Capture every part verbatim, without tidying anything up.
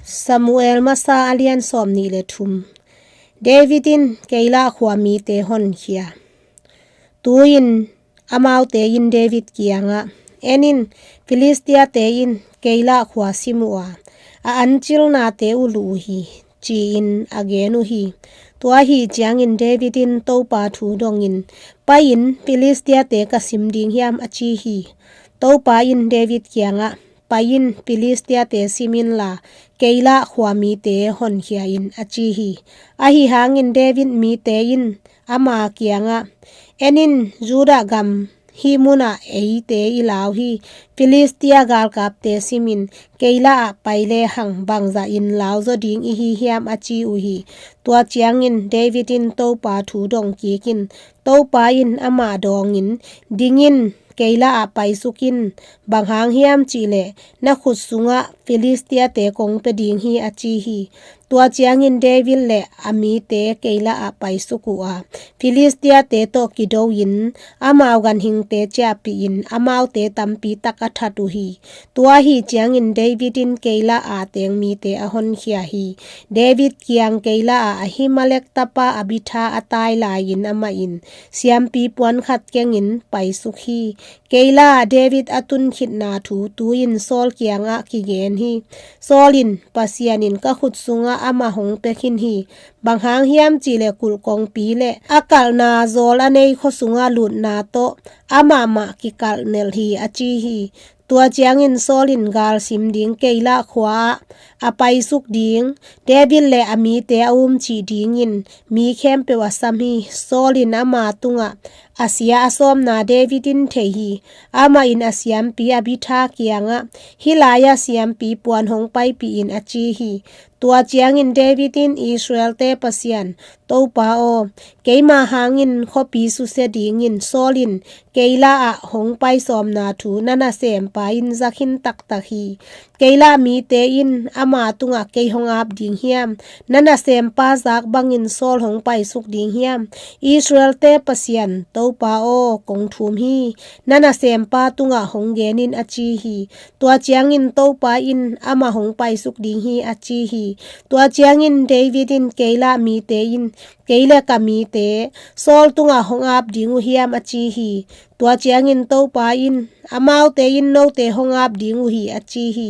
Samuel masa a lian sawm nih le thum. David in Keila khua mite honkhia. Tu-in amaute in David kiangah, "En in, Filistiate in Keila khua sim uh a, a ancilnate uh luh uh hi," ci-in a gen uh hi. Tua ahi ciangin David in Topa thu dongin, "Pai in, Filistiate ka sim ding hiam?" a ci hi. Topa in David kiangah, "Pai in, Filistiate sim inla, Keila khua mite honkhia in," a ci hi. Ahi hangin David mite in ama kiangah, "En in, Judah gam hih munah eite i lau hi. Filistia galkapte simin Keila ah pai lehang bangzah in lauzaw ding i hi hiam?" a ci uh hi. Tua ciangin David in Topa thu dong kikin, Topa in amah dawngin, "Ding in, Keila ah paisuk in, bang hang hiam cihleh na khut sungah Filistiate kong pia ding hi," a ci hi. Tua ciangin David le a mite Keila ah paisuk uh a, Filistiate tawh kido-in amau ganhingte ciahpihin amaute tampi tak a that uh hi. Tua ahi ciangin David in Keila a teng mite a honkhia hi. David kiang Keila ah Ahimelek tapa Abithar a tai lai-in amah in siampi puan khat kengin paisuk hi. Keila ah David a tun khitna thu tu-in Saul kiangah kigen hi. Saul in, "Pasian in ka khut sungah amah hong pia khin hi. Bang hang hiam cihleh kulh kongpi le a kalhna zawl a nei khua sungah lutna tawh amah mah kikalh nelh hi," a ci hi. Tua ciangin Saul in galsim ding Keila khua ah a paisuk ding, David le a mite a um cih dingin mi khempeuh a sam hi. Saul in ama tungah a sia a sawmna David in thei hi. Amah in a siampi Abithar kiangah, "Hih lai-ah siampi puan hong paipih in," a ci hi. Tua ciangin David in, "Israelte Pasian, Topa aw, keima hangin khuapi susia dingin Saul in Keila ah hong pai sawmna thu na nasempa in za khin taktak hi. Keila mite in ama tungah kei hong ap ding hiam? Na nasempa zak bangin Saul hong paisuk ding hiam? Israelte Pasian, Topa aw, kong thum hi. Na nasempa tungah hong gen in," a ci hi. Tua ciangin Topa in, "Amah hong paisuk ding hi," a ci hi. Tua ciangin David in Keila mite in, "Kei le ka mite Saul tungah hong ap ding uh hiam?" a ci hi. Tua ciangin Topa in, "Amaute in note hong ap ding uh hi," a ci hi.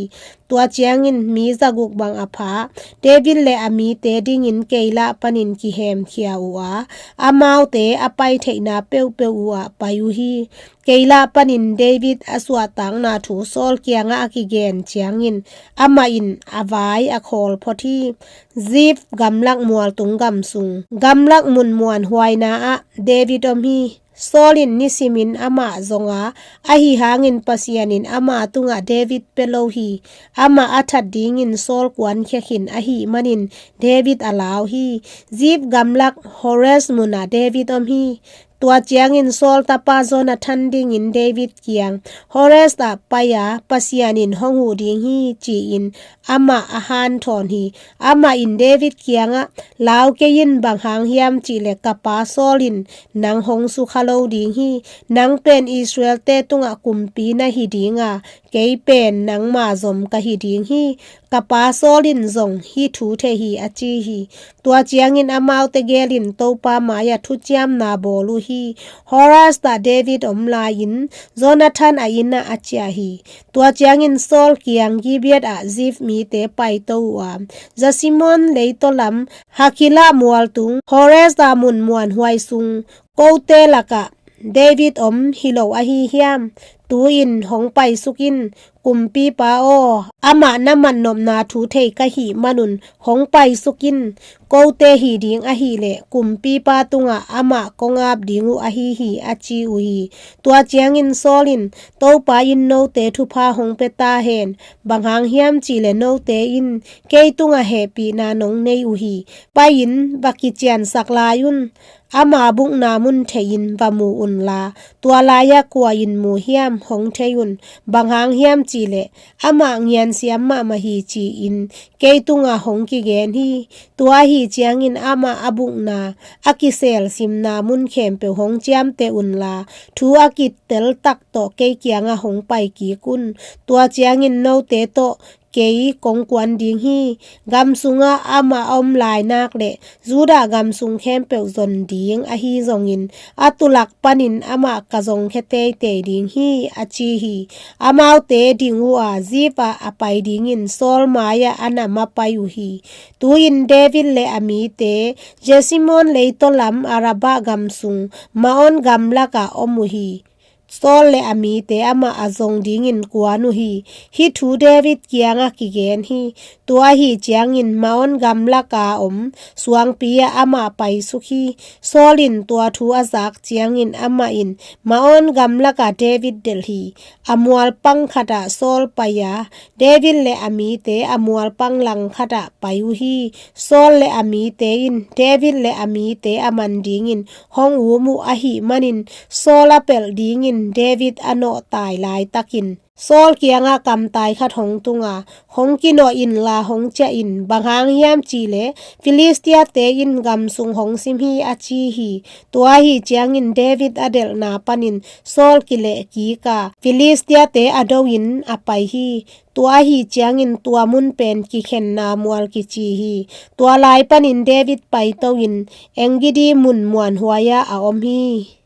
Tua ciangin mi zaguk bang a pha David le a mite dingin Keila panin kihemkhia uh a, amaute a pai theihna peuhpeuh uh ah pai uh hi. Keila panin David a suahtakna thu Saul kiangah a kigen ciangin amah in a vai a khawl phot hi. Zif gamlak mualtung gam sung, gamlak mun muanhuaina ah David om hi. Saul in nisimin amah zong a, ahi hangin Pasian in ama tungah David pia lo hi. Amah a that dingin Saul kuankhia khin ahih manin David a lau hi. Zif gamlak Hores munah David om hi. Tua ciangin Saul tapa Jonathan dingin David kiang Hores ah pai-a, "Pasian in hong huh ding hi," ci-in amah a hanthawn hi. Amah in David kiangah, "Lau kei in, bang hang hiam cihleh ka pa Saul in nang hong sukha lo ding hi. Nang pen Israelte tungah kumpi na hi ding a, kei pen nangma zom ka hi ding hi. Ka pa Saul in zong hih thu thei hi," a ci hi. Tua ciangin amaute gelin Topa mai-ah thuciamna bawl uh hi. Hores ah David om lai-in Jonathan a inn ah a ciah hi. Tua ciangin Saul kiang Gibeah ah Zif mite paito uh a, Jesimon leitaw lam Hakilah mualtung Hores ah mun muanhuai sung kote lakah David om hi lo ahi hiam? Tu-in hong paisuk in, kumpipa aw, amah na matnopna thu thei ka hih manun hong paisuk in, kote hi ding ahileh kumpipa tungah amah kong ap ding uh ahi hi, a ci uh hi. Tua ciangin Saul in, "Topa in note thupha hong pia ta hen, bang hang hiam cihleh note in kei tungah hehpihna nong nei uh hi. Pai-in va kiciansak lai un, ama bukna mun thei-in va mu unla, tua lai-ah kua in mu hiam hong thei un. Bang hang hiam cihleh amah ngiansiam mahmah hi, ci-in kei tungah hong kigen hi. Tua ahi ciangin amah a bukna a kiselsimna mun khempeuh hong ciamteh unla, thu a kitel tak tawh kei kiangah hong pai kik un. Tua ciangin note tawh kei kong kuan ding hi. Gam sungah amah a om lai nak le Judah gam sung khempeuh zon ding ahi zongin, a tulak panin amah ka zongkhia teitei ding hi, a ci hi. Amaute ding uh a, Zif ah a pai dingin Saul mai-ah a na mapai uh hi. Tu-in David le a mite Jesimon leitaw lam Arabah gam sung Maon gamlakah om uh hi. Saul le a mite amah a zong dingin kuan uh hi. Hih thu David kiangah kigen hi. Tua ahi ciangin Maon gamlaka om suangpi ah amah paisuk hi. Saul in tua thu a zak ciangin amah in Maon gamlakah David delh hi. A mualpang khatah Saul pai a, David le a mite a mualpang langkhatah pai uh hi. Saul le a mite in David le a mite a man dingin hong um uh ahih manin, Saul a pelh dingin David a nawhtai laitakin Saul kiangah kamtai khat hong tunga, hong kinawh inla hong ciah in, bang hang hiam cihleh Filistia-te in gam sung hong sim hi, a ci hi. Tua ahi ciangin David a delhna panin Saul kileh kik a, Filistia-te a do-in a pai hi. Tua ahi ciangin tua mun pen Kikhenna Mual kici hi. Tua lai panin David paito-in Engedi mun muanhuai-ah a om hi.